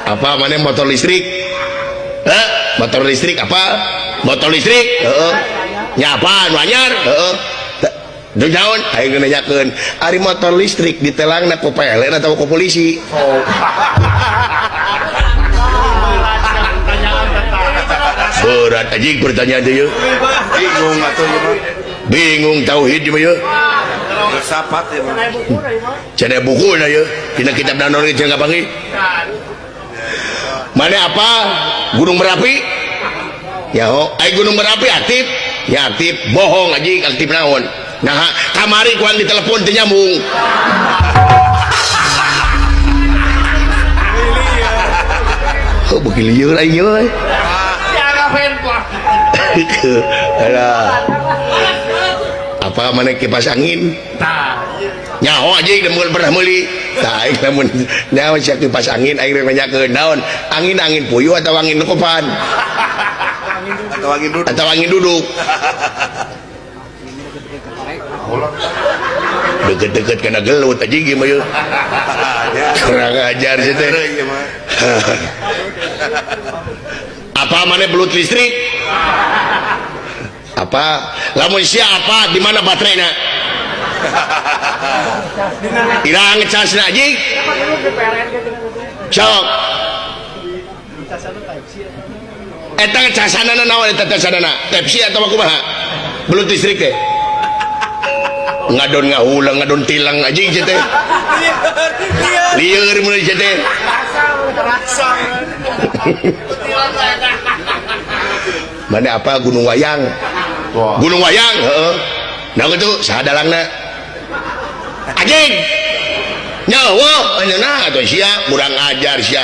Apa mana motor listrik? Heh, motor listrik apa? Motor listrik? Heeh. Nya apa nu anyar? Heeh. Teu naon? Aing nanyakeun, ari motor listrik ditelangna ku PLN atau ku polisi? Oh. Berat anjing pertanyaan teh yeuh. Bingung atuh ieu mah. Bingung tauhid ieu mah yeuh. Filsafat ieu mah. Cenah bukuna yeuh. Dina kitab naon ge cenah kapanggih. Mana apa? Gunung Merapi? Ya ho, ai Gunung Merapi aktif? Ya aktif, bohong anjing, aktif naon? Nah, kamari ku aing ditelepon teu nyambung. Oh, beuki lieur aing euy. Alah. Apa mana kipas angin? Nyaho anjing lamun pernah meuli. Tah aing lamun nyaho sia kipas angin aing rek nanyakeun naon? Angin-angin puyuh atau angin kopan? Atau angin duduk. Atau angin duduk. Deket-deket kena gelut anjing ieu mah yeuh. Kurang ajar sih teh. Apa mana belut listrik? Apa? Lamun sia apa? Di mana baterainya? Ira ngecasna anjing. Sok. Eta ngecasanana naon eta casanana? Type C atau kumaha? Belut listrik teh. Ngadon ngahulang, ngadon tilang anjing sia teh. Lieur mun sia teh. Mana apa Gunung Wayang? Gunung Wayang, heeh. Nah kitu saha dalangna? Anjing. Nyawa anjeunna atuh sia kurang ajar sia.